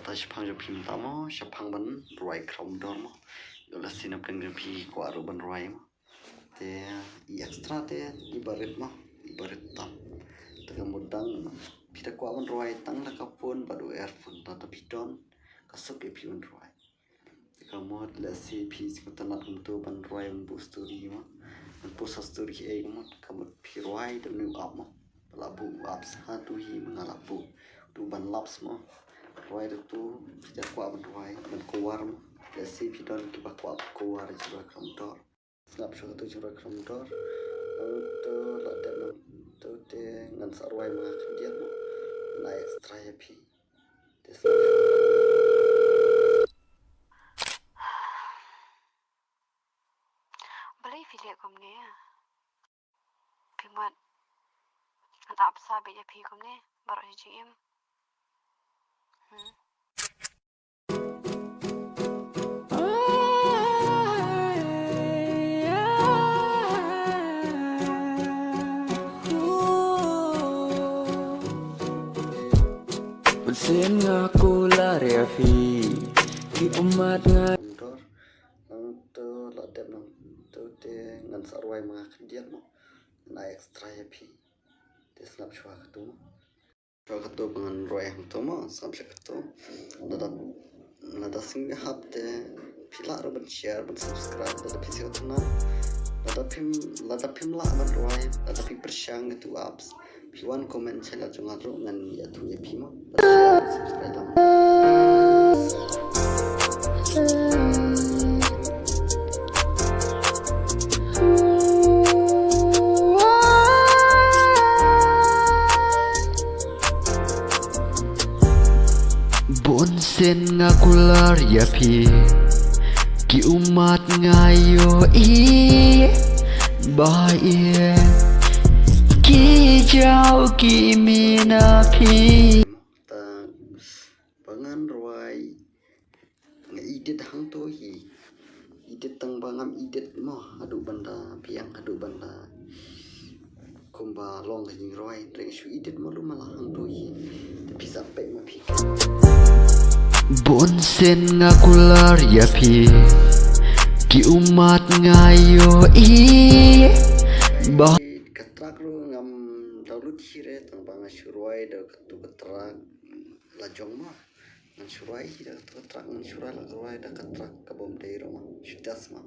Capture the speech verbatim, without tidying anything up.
Ta shaphang jong phi mynta mo, shaphang ban rwai khraw mdor mo. Ïoh lehse na pdeng jong phi kwah ruh ban rwai mo. Te i extra te i barit mo, i barit tam. Te ka mut dang phi da kwah ban rwai tang da ka phone bad u earphone, ta ta phi don ka suk ïa phi ban rwai. Te ka mut lehse phi sngewtynnat kumto ban rwai ban buh story mo. Ban post ha story ei ka mut, ka mut phi rwai da une u app mo. Ba la buh u app sa tu hi ma nga la buh. Tu ban laps mo. Rwai da tu phi da kwah ban rwai ban cover mo. Lehse phi don kiba kwah ban cover jingkyrkhu mdor. Sngap shuwa katu jingkyrkhu mdor. Nangtu la dep nangtu te ngan sa rwai ma nga khyndiat mo. Ngan ai extra ïa phi. Te sngap shuwa. Balei phi leh kumne? Phi mut ngan ap sa beit ïa phi kumne baroh shi jingim. Hmm. Bun sien nga kular ïa phi, ki ummat nga. Mdor, nangtu la dep nangtu te ngan sa rwai ma nga khyndiat mo. Ngan ai extra ïa phi. Te sngap shuwa katu mo. Shuwa katu ba ngan rwai hangto mo, sngap shuwa katu. Lada, lada sngew hap te phi lah ruh ban share, ban subscribe, lada phi sngewtynnat. Lada phim, lada phim lah ban rwai, lada phi pyrshang katu apps. Phi wan comment sha la jong nga ruh ngan ïathuh ïa phi mo. Lada share, subscribe lang. Bun sien nga kular ïa phi, ki ummat nga ïohi ba ïa ki jaw ki mih na phi. Ta ba ngan rwai nga edit hangto hi. Edit tang ba ngam edit mo, haduh ban da biang, haduh ban da kumba long ka jingrwai, hynrei nga shu edit mo, lum ma la hangto hi. Te phi sa peit ma phi. Bun sien nga kular ïa phi, ki ummat nga ïohi ba. Ka track ruh ngam download hi re, tang ba nga shu rwai da katu ka track. La jong ma. Ngan shu rwai hi da katu ka track, ngan shu rwai la ka rwai da ka track ka bym dei ruh ma. Shu test ma.